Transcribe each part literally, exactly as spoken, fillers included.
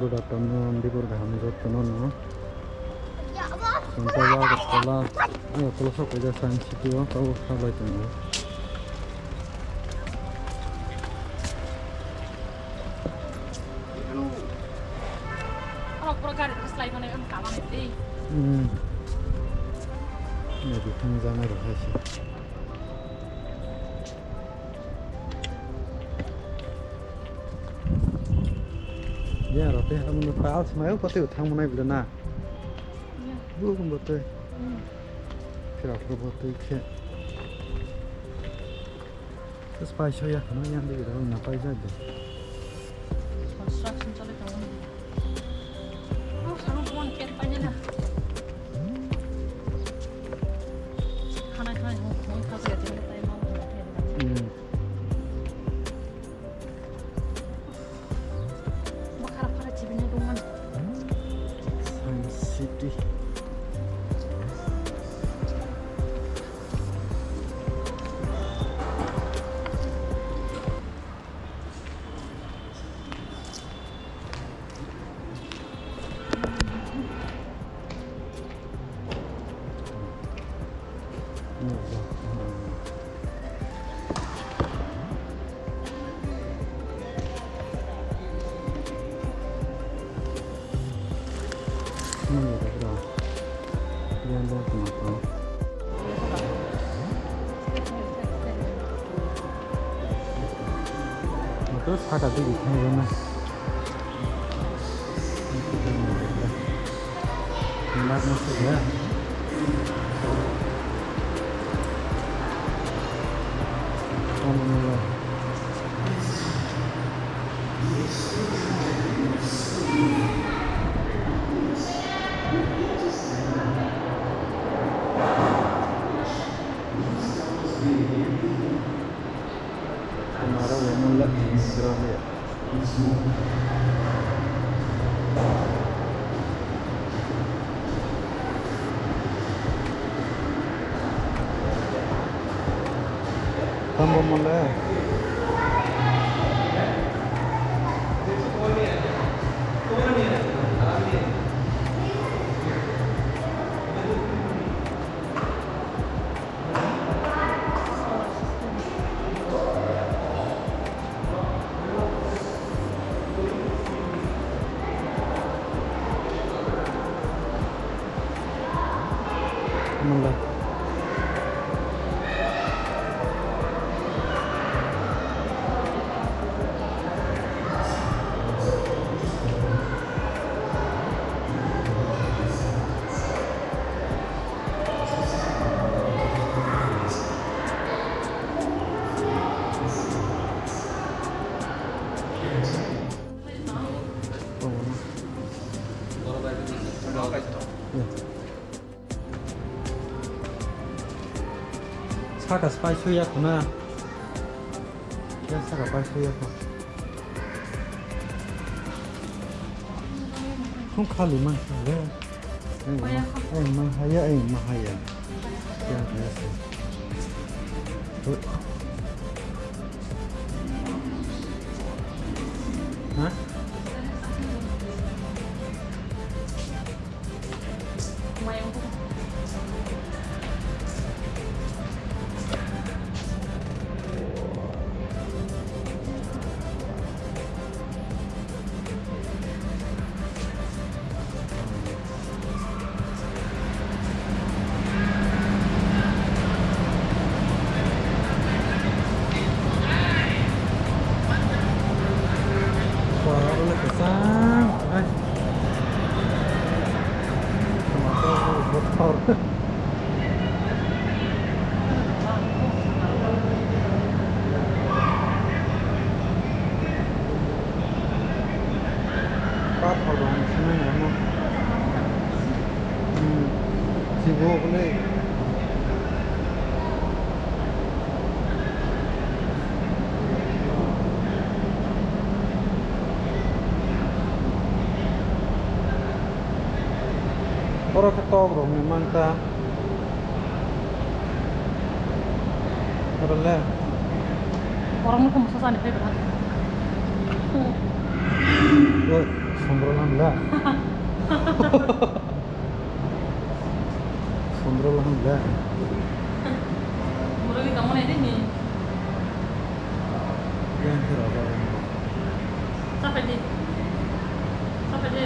Good afternoon, dibor kaham jotono no. Chwng tabuk Agartala, Agartala sok kaijak Science City o tabuk salai tongo. Oro pura gari rw slai mani, ang kaba nai tei. Hmm. Ya, bithang jana rw hai se. Ya, rw tei amo no pal se mai o, poti thang manai bwle na. Ya. Bu bo tei. Hmm. Kira kira bo tei khe. Tes pai so ya khana yang de ro na pai ja de. Construction chole tongo. Oh, samo phone ket pai na. Khana khana phone phone kha ya de tai ma. Hmm. Bokhara phara chibini dongmani. Science City. Motor saka digi thangwi rwna. Mat ma suk ya. Ano nila. Tomorrow we mula Instagram ya. Tambo mula. Mula. Saka pai suya khuna. Ya saka pai suya khuna. Hung khali man sa le. Ai, ma, ai, ma haya, ai, ma haya. Ya, ya, ya. Ha? Wah, udah kesang. Hai. Tomato bothor. Pathor rok sinai nai mo. Hmm. Sibo bole. Oro khe tok rok ni manta. Oro le. Borok no khe moso chani phai bwkha. Oi. Pondro lang le. Pondro lang le. Borok ni tamo nai de ni. Yang khe rw ba. Sapai di. Sapai di.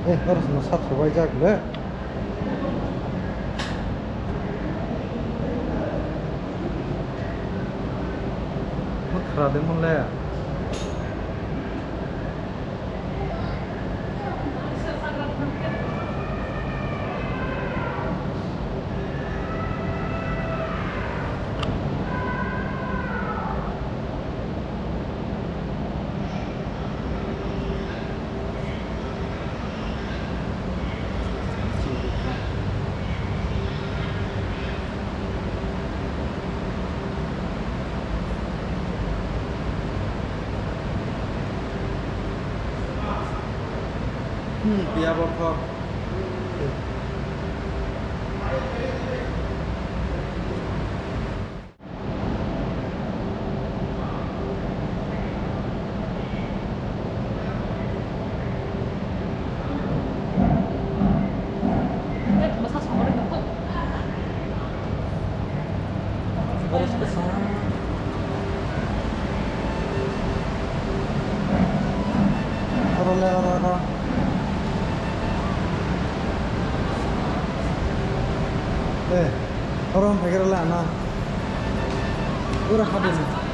Eh, oro sat rwbaijak le. Khra de mon le. Hmm, piya borok. Oro le, oro, oro. Eh, oro wng phaikhe rwla ano. Ura habini.